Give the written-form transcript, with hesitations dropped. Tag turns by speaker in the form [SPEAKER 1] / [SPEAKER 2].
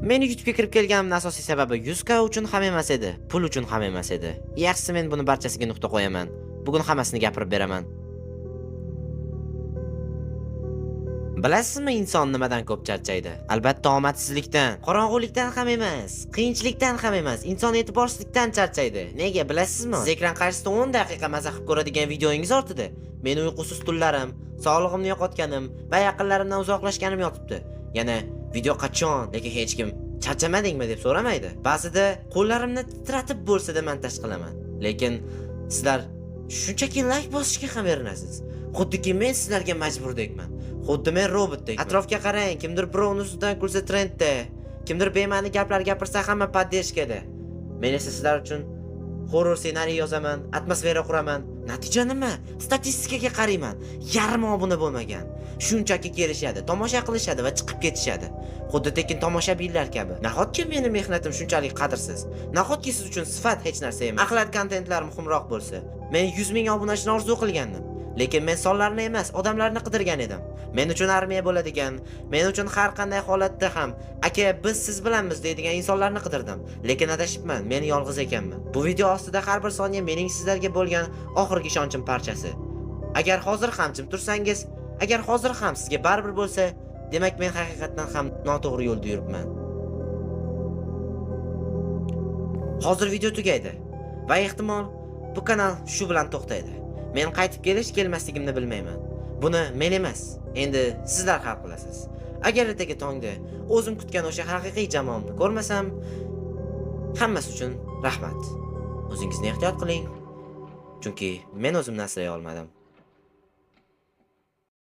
[SPEAKER 1] Men YouTube'ga kirib kelganimning asosiy sababi 100K uchun ham emas edi, pul uchun ham emas edi. Yaxshisi, men buni barchasiga nuqta qo'yaman. Bugun hammasini gapirib beraman. Bilasizmi, inson nimadan ko'p charchaydi? Albatta omadsizlikdan, qorong'ulikdan ham emas, qiyinchilikdan ham emas, inson e'tiborsizlikdan charchaydi. Nega bilasizmi? Siz ekran qarshisida 10 daqiqa maza qilib ko'radigan videoingiz ortida meni uyqusiz tunlarim, sog'lig'imni yo'qotganim va yaqinlarimdan uzoqlashganim yotibdi. Yana video qachon, lekin hech kim charchamadingmi deb so'ramaydi. Ba'zida qo'llarimni titratib bo'lsa-da montaj qilaman. Lekin sizlar shunchaki like bosishga ham erinasiz. Xuddiki men sizlarga majburdekman. Xuddi men robotdek. Atrofga qarang, kimdir birovni ustidan kulsa trendda, kimdir bema'ni gaplar gapirsa hamma поддержка da. Men esa sizlar uchun horror ssenariy yozaman, atmosfera quraman. Natija nima? Statistikaga qarayman. Yarim obuna bo'lmagan. Shunchaki kelishadi, tomosha qilishadi va chiqib ketishadi. Xuddi tekin tomoshabinlar kabi. Nahotki meni mehnatim shunchalik qadrsiz? Nahotki siz uchun sifat hech narsa emas? Axlat kontentlar muhimroq bo'lsa. Men 100 ming obunachini orzu qilgandim. Lekin men sonlarni emas, odamlarni qidirgan edim. Men uchun armiya bo'ladigan, men uchun har qanday holatda ham "Aka, biz siz bilanmiz" deydigan insonlarni qidirdim. Lekin adashibman, men yolg'iz ekanman. Bu video ostida har bir soniya mening sizlarga bo'lgan oxirgi ishonchim parchasi. Agar hozir ham jim tursangiz, agar hozir ham sizga baribir bo'lsa, demak men haqiqatdan ham noto'g'ri yo'lda yuribman. Hozir video tugaydi va ehtimol bu kanal shu bilan to'xtaydi. Men qaytib kelish kelmasligimni bilmayman. Buni men emas, endi sizlar hal qilasiz. Agar ertaga tongda o'zim kutgan o'sha haqiqiy jamoamni ko'rmasam, hammasi uchun rahmat. O'zingizni ehtiyot qiling, chunki men o'zimni asray olmadim.